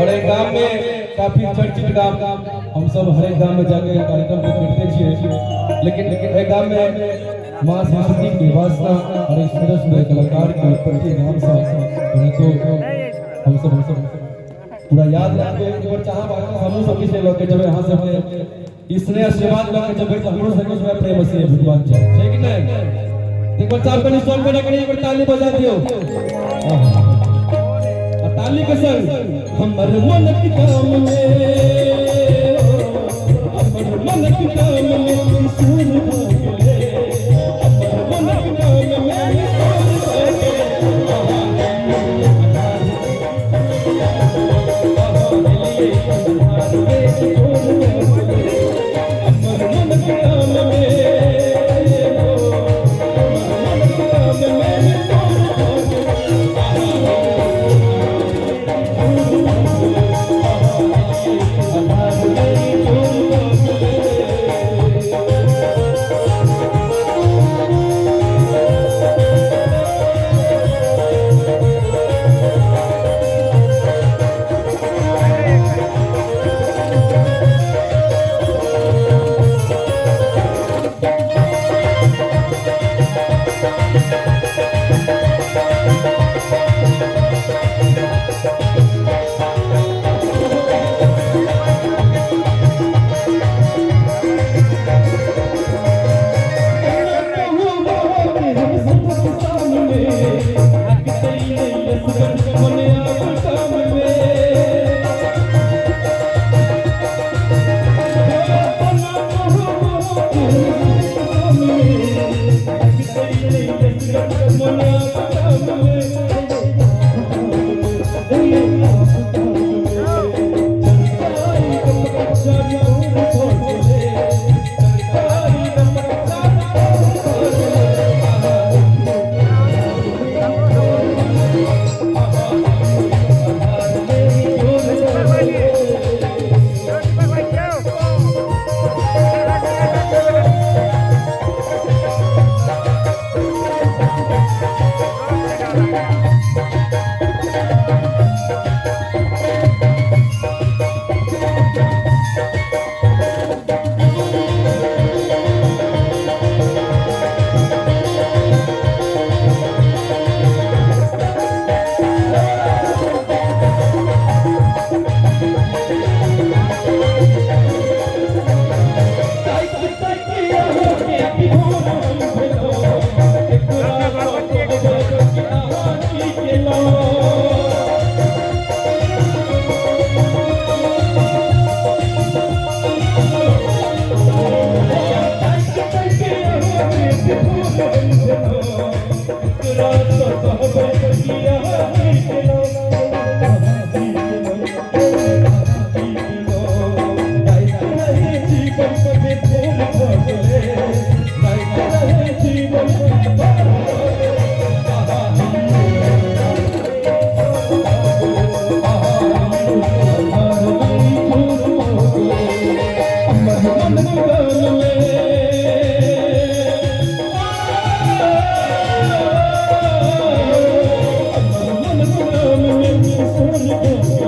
और एहि गाम में काफी चर्चित गाम, हम सब हरेक गाम में जाके कार्यक्रम के करते छियै, लेकिन एहि गाम में माँ सरस्वती के वासना और एक सुंदर सुंदर कलाकार के उत्पत्ति गाम से तो हम सब पूरा याद रखबे। एक बार चाहब हमहूँ सब किछु लऽ के जेबै, अहाँ सबके स्नेह आशीर्वाद लऽ के जेबै, तऽ हमरो सबके जो प्रेम से भगवान छै, छै कि नहि? एक बार चाप कनि सब गोटे कनि एक बार ताली बजा दियौ आ ताली के संग हमर मन के काम में, हमर मन के काम में सुर भऽ गेलै, हमर मन के काम में सुर भऽ गेलै। हमर मन के काम में, हमर मन के काम में सुर भऽ गेलै। अन्हार में चोर भऽ गेलै।